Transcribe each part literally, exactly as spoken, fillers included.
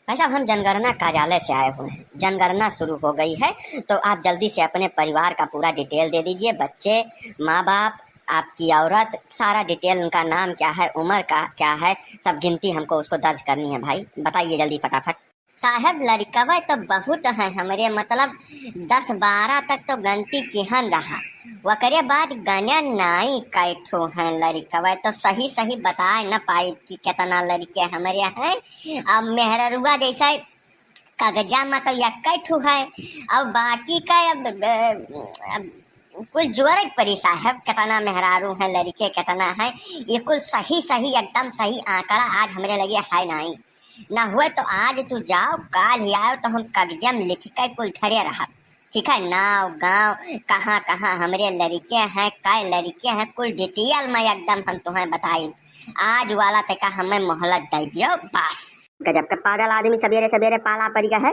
भाई साहब, हम जनगणना कार्यालय से आए हुए हैं, जनगणना शुरू हो गई है, तो आप जल्दी से अपने परिवार का पूरा detail दे दीजिए, बच्चे, माँ बाप, आपकी औरत, सारा detail, उनका नाम क्या है, उम्र का क्या है, सब गिनती हमको उसको दर्ज करनी है भाई, बताइए जल्दी फटाफट। साहब, लड़िकवे तो बहुत हैं हमरे, मतलब दस बारह तक तो गनती किहन रहा, ओकरे बाद गने नाई कै ठो हैं लड़िकवे, तो सही सही बताए न पाइब कि केतना लड़िके हमरे हैं। अब मेहररुआ जैसे कागजा में तो एक्कै ठो है, अब बाकी का अब, अब कुल जोरे के परी साहब, केतना मेहरारू हैं, लड़िके केतना हैं, ये कुल सही सही, एकदम सही आंकड़ा आज हमरे लगे है नाई। ना हुए तो आज तू जाओ, काल ही आओ तो हम कागजे में लिख के कुल धरे रहब, ठीक है? नाव गाँव, कहाँ कहाँ हमरे लड़िके हैं, कै लड़िके हैं, कुल detail में एकदम हम तुम्हें बताइब। आज वाला तक हमें मोहलत दे दियो बस। गजब के पागल आदमी सबेरे सबेरे पाला पड़ गया है।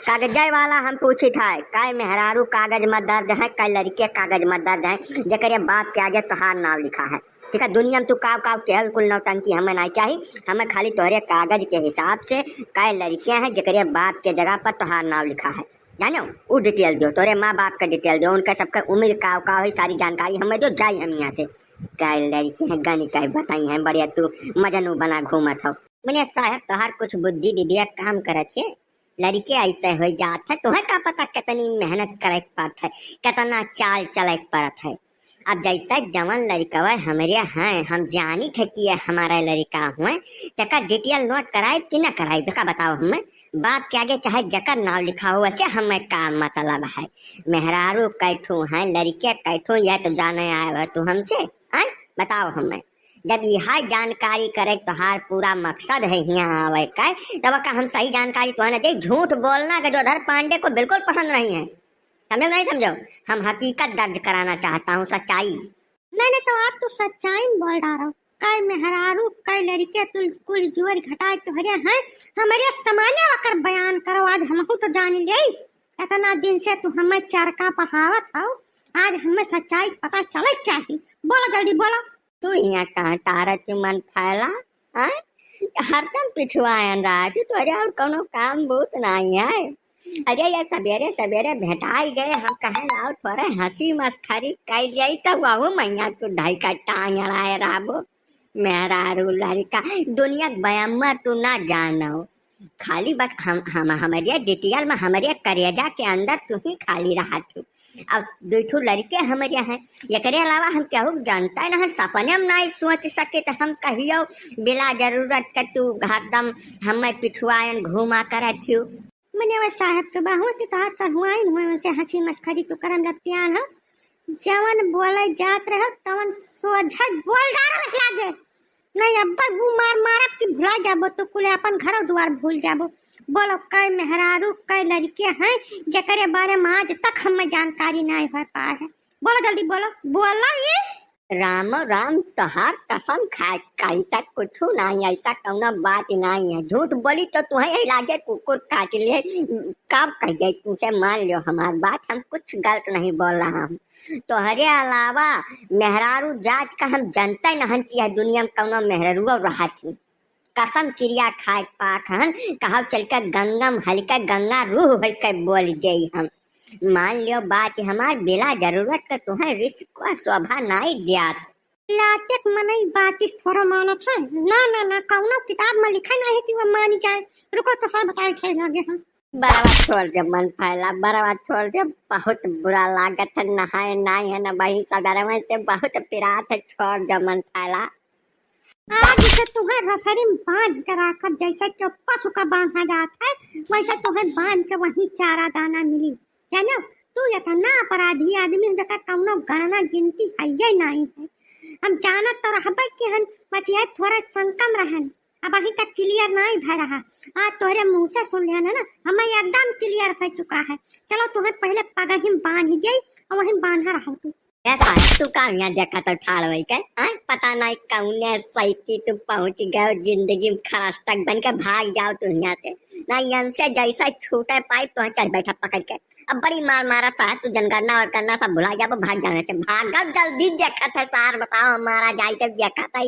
कागजे वाला हम पूछित है, कै मेहरारू कागज में दर्ज है, कै लड़िके कागज में दर्ज है, जेकरे बाप के आगे तोहार नाव लिखा है? ठीक है, दुनिया में तू काव काव के है, कुल नौटंकी हमें नहीं चाही, हमें खाली तोहरे कागज के हिसाब से कै लड़िके हैं जेकरे बाप के जगह पर तोहार नाव लिखा है, जानो, उ detail दियो, तोरे माँ बाप का detail दियो, उनका सबका उम्र काव काव है, सारी जानकारी हमें दियो, जाई हम यहाँ से। कै लड़िके हैं, गनी कै बताई हैं, बढ़िया तू मजनू बना घूमत हो। मने साहब, तोहार कुछ बुद्धि विवेक काम करत है, लड़िके ऐसे हो जात है, तुम्हें का पता कितनी मेहनत करे के पड़त है, कितना चाल चले के पड़त है। अब जैसे जवन लड़िकवे हमरे हैं, हम जानित है कि ये हमारे लड़िका हुए, तेकर detail note कराइब कि न कराइब, का बताओ हमें? बाप के आगे चाहे जकर नाव लिखा हो, वैसे हमें का मतलब है? मेहरारू कै ठो हैं, लड़िके कै ठो, यह तो जाने आए हो तू हमसे, आय? बताओ हमें। जब यह जानकारी करे तोहार पूरा मकसद है हियाँ आवे का, तब का हम सही जानकारी तोहने दे? झूठ बोलना गजोधर पांडे को बिल्कुल पसंद नहीं है, समझो नहीं समझो? हम हकीकत दर्ज कराना चाहता हूँ, सच्चाई। मैंने तो आज तू सच्चाई में बोल डारो। कै मेहरारू, कै लड़िके, तू कुल जोर घटाए तोहरे हैं, हमरे समाने ओकर बयान करो, आज हमहू तो जान लेई। इतना दिन से तू हमें चरका पढ़ावत हो, आज हमें सच्चाई पता चले के चाही। बोलो जल्दी बोलो। तू यहाँ कहाँ टारत ही मन फैला, हैं? हरदम पिछुआयन रहत ही, तोहरे और कौनो काम बूत नहीं है। अरे, ये सबेरे सबेरे भेटाई गए, हम कहे लाओ थोड़े हंसी मस्खरी कर लिया, तब वहू मैया तू ढाई का टांग अड़ाए रहबो। मेहरारू लड़िका, दुनिया के बयामर तू ना जानो, खाली बस हम, हम, हमरे detail में, हमरे करेजा के अंदर तू ही खाली रहत ही। अब दू ठो लड़िके हमरे हैं, एकरे अलावा हम केहू के जानता ही नहीं, सपने में नहीं सोच सके तो हम कहियो बिला जरूरत के तू हरदम हमें पिछुआयन घूमा करत ही। मने वो साहब सुबह हुआ कि तोहार चढ़ुआइन हुए, उनसे हंसी मस्खरी तू करम लपटियान हो। जवन बोले जात रहो, तवन सोझे बोल डारो लागे। नहीं, अब्बा वो मार मारब कि भुला जाबो, तू कुले अपन घर दुआर भूल जाबो। बोलो, कै मेहरारू, कै लड़िके हैं, जेकरे बारे में आज तक हमें जानकारी नहीं हो पाए है? बोलो जल्दी बोलो, बोलो ये। रामो राम, तोहार कसम खाए, कहीं तक कुछ नहीं, ऐसा कौनो बात नहीं है। झूठ बोली तो तुम्हें यही लागे कुकुर काट ले। कब कह गए तुमसे, मान लो हमार बात, हम कुछ गलत नहीं बोल रहा हूँ। तोहरे अलावा मेहरारू जात का हम जनता नहन कि यह दुनिया में कौनो मेहरारू रहत ही। कसम किरिया खाए पाक हन, कहाव चल के गंगा में हल्का गंगा रूह होई के बोल देई हम। मान लियो बात हमार, बिला जरूरत के तुहें रिस्क को शोभा नाई दियात। लातेक मनई बातिस थोड़ा मानत है। ना, ना, ना, कौनो किताब में लिखा नहीं है कि वो मानी जाए। रुको तो सर बताए थे लगे हम। बरवा छोड़ दे मन फैला, बरवा छोड़ दे, बहुत बुरा लागत है, नहाए नाई है ना बही सगरवा से, बहुत पिरात है, छोड़ दे मन फैला। आज से तुहें रसरी में बांध के राखब, जैसे कि पशु का बांधा जात है, वैसे तुहें बांध के वहीं चारा दाना मिली। जानो, तू इतना अपराधी आदमी हो, जेकर कौनो गणना गिनती है ये नहीं है। हम जानत तो रहबे कि हन, बस ये थोड़ा संकम रहन, अब अभी तक clear नहीं भय रहा। आज तोहरे मुंह से सुन लिया ना, हमें एकदम clear हो चुका है। चलो, तुहें पहले पगही में बांध दे और वहीं बांधा रहो तू। ए साहब, तू का यहाँ देखत हो ठाड़ होई के? आय, पता नहीं कौने सैती तू पहुँच गए जिंदगी में खरस्टक बन के, भाग जाओ तू यहाँ से। नहीं, हमसे जैसा छूटे पाई तो चढ़ बैठा पकड़ के। अब बड़ी मार मारा साहब, तू जनगणना और करना सब भुला जाबो, भाग जाने से। भागब जल्दी, देखत है सार, बताओ हमारा जाई तब देखत है।